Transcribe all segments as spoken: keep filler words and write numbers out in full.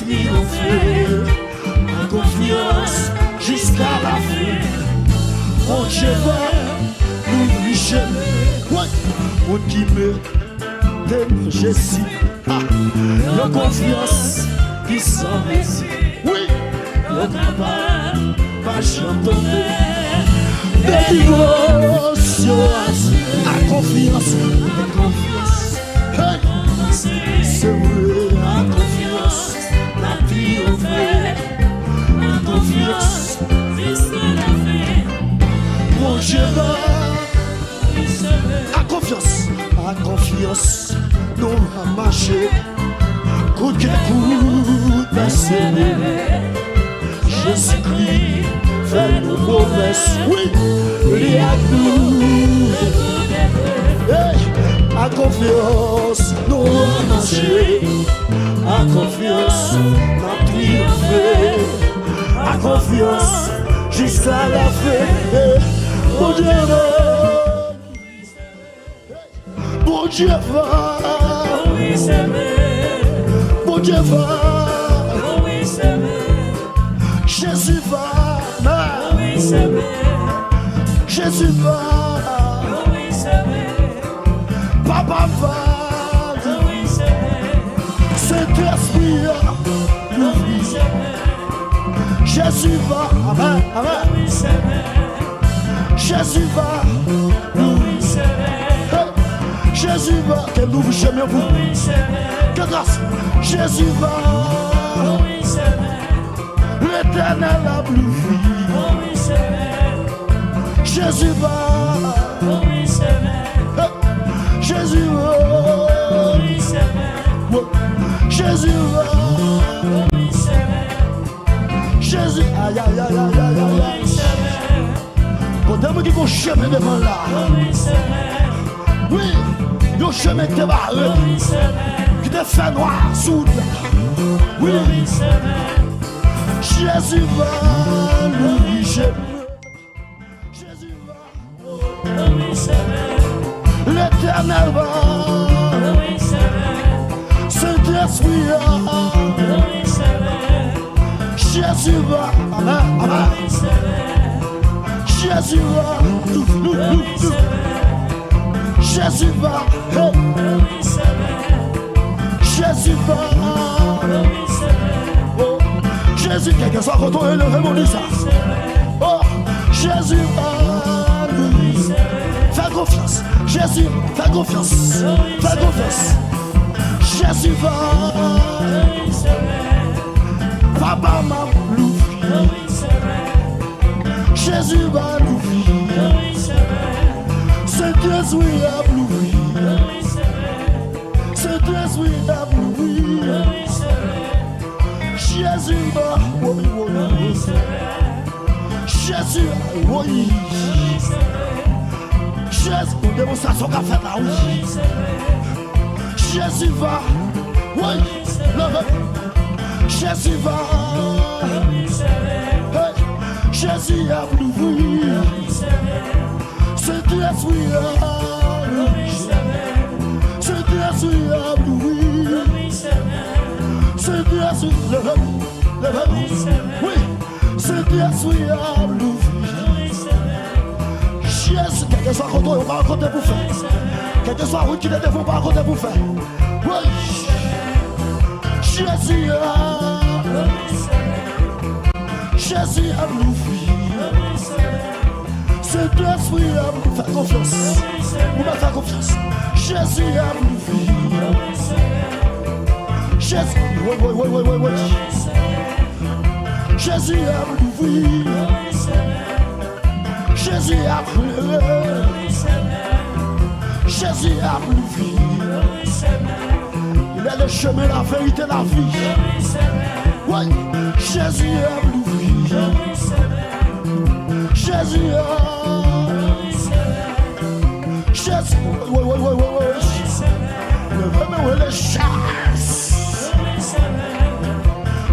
triyonfe. An konfyans jiska lafen. Bondye va louvri chemen. Wi. Moun ki mete nan Jezi. Ha. Yon konfyans ki san mezi. Wi. Yo kapab pa janm tonbe. Depi gwo sitiyasyon, ak konfyans, ak konfyans. Hey! Se vre, ak konfyans, n ap triyonfe. Ak konfyans, jiska lafen. Bondye va. Ak konfyans, ak konfyans, nou va mache. Kout gen kout, pèsevere. Jezikri fè nou pwomès, wi, li ak nou. Hey, ak konfyans, nou va mache. Ak konfyans, n ap triyonfe. Ak konfyans, jiska lafen. Bondye va. Bondye va. Bondye va. Jezi va. Jezi va. Papa va. Sentespri a louvri. Jezi va. Amèn. Amèn. Jezi va. Hey. Jezi va. Ke l louvri chemen pou. Ke gras. Jezi va. Letènèl ap louvri. Jezi va. Hey. Jezi va. Jezi va. Jezi, ayayayayayay. Kote moun ki gon chemen devan la. Wi, yon chemen ki te bare, ki te fè nwa sou wout la. Wi, Jezi va louvri chemen. Jezi va. Letènèl va. Sentespri a. Jezi va. Amèn. Amèn. Jezi va. Jezi va. Hey. Jezi va. Oh, Jezi, kèlkeswa kote w ye, leve men w di sa. Oh, Jezi va. Fè konfyans. Jezi, fè konfyans. Fè konfyans. Jezi va. Papa m ap louvri. Jezi va louvri. Sentespri ap louvri. Sentespri ap louvri. Jezi va. Woy, woy, woy. Jezi, woy. Jezi, yon demonstrasyon k ap fèt la, wi. Jezi va. Woy, leve. Jezi va. Hey, Jezi ap louvri. Sentespri a louvri. Sentespri a louvri. Sentespri, leve, leve. Wi. Sentespri a louvri. Jezi, kèlkeswa kote w ye, ou pa gen kote pou fè. Kèlkeswa wout ki te devan w, ou pa gen kote pou fè. Woy. Jezi a. Jezi ap louvri. Sentespri a, fè konfyans. Ou mèt fè konfyans. Jezi ap louvri. Jezi, woy, woy, woy. Jezi ap louvri. Jezi ap klere. Jezi ap louvri. Il est le chemin, la vérité, la vie. Wi, Jezi ap louvri. Jezi ap. Jezi, wi, wi, wi, wi, wi, wi. Leve men w, rele Jezi.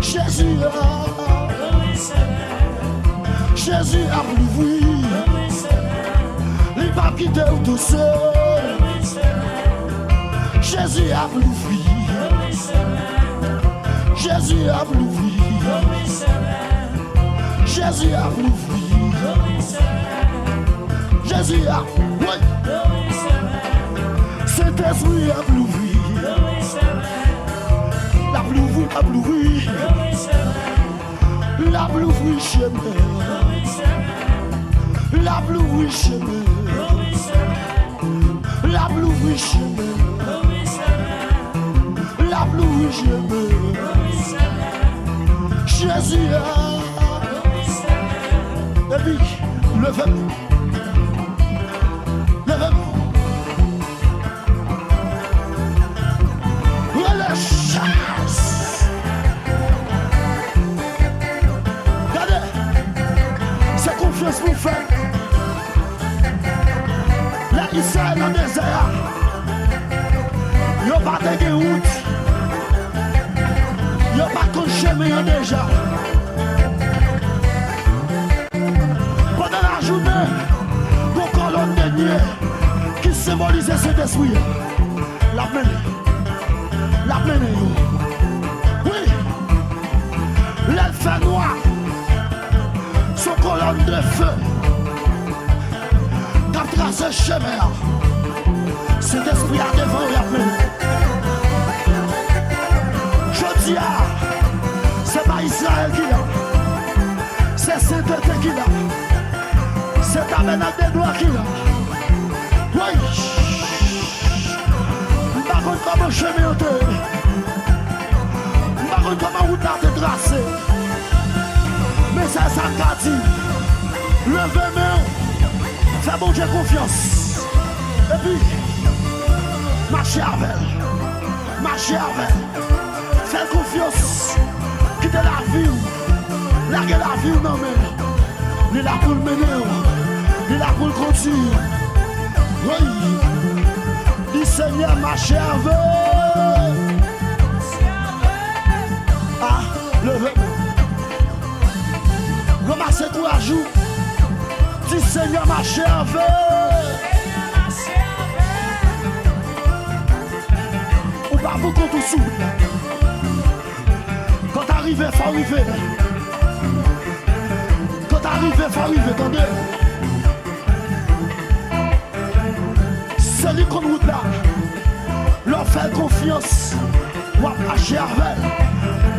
Jezi a. Jezi ap louvri. Li p ap kite w tousèl. Jezi ap louvri. Jezi ap louvri. Jezi ap louvri. Jezi ap, wi. Sentespri ap louvri. L ap louvri, l ap louvri. L ap louvri chemen. L ap louvri chemen. L ap louvri chemen. L ap louvri chemen. Jezi a. Epi, leve m. Leve m. Rele chas. Gade, se konfyans pou fè. Lè Izrayèl nan dezè a, yo pa te gen wout. Yo pa t konn chemen an deja. Pandan lajounen, gon kòlòn de nye ki senbolize Sentespri a. L ap mennen. L ap mennen yo. Wi. Lè l fè nwa, se yon kòlòn de fe k ap trase chemen an. Sentespri a devan yo, y ap mennen. Jodi a, se pa Izrayèl ki la. Se sentete ki la. Se tabènak de glwa ki la. Wi. M pa konn kòman chemen an te ye. M pa konn kòman wout la te trase. Men se sa m ka di. Leve men w. Fè Bondye konfyans. Epi, mache avè l. Mache avè l. Fè l konfyans. Kite lavi w. Lage lavi w nan men l. Li la pou l mennen w. Li la pou l kondui w. Wi. Di, Senyè, mache avè m. A, leve men w. Ranmase kouraj ou. Di, Senyè, mache avè m. Ou pa pou kont ou sou wout la. Kan ta rive, fò rive. Kan ta rive, fò rive, tande. Se li konn wout la. Lè w fè l konfyans, w ap mache avè l.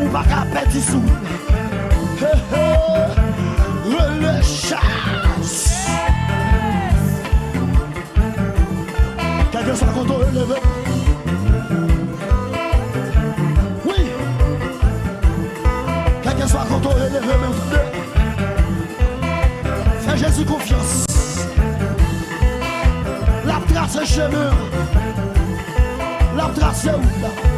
Ou pa ka pèdi sou wout la. He, he. Rele chas. Kèlkeswa kote w ye, leve. Wi. Kèlkeswa kote w ye, leve men w, tande. Fè Jezi konfyans. L ap trase chemen an. L ap trase wout la.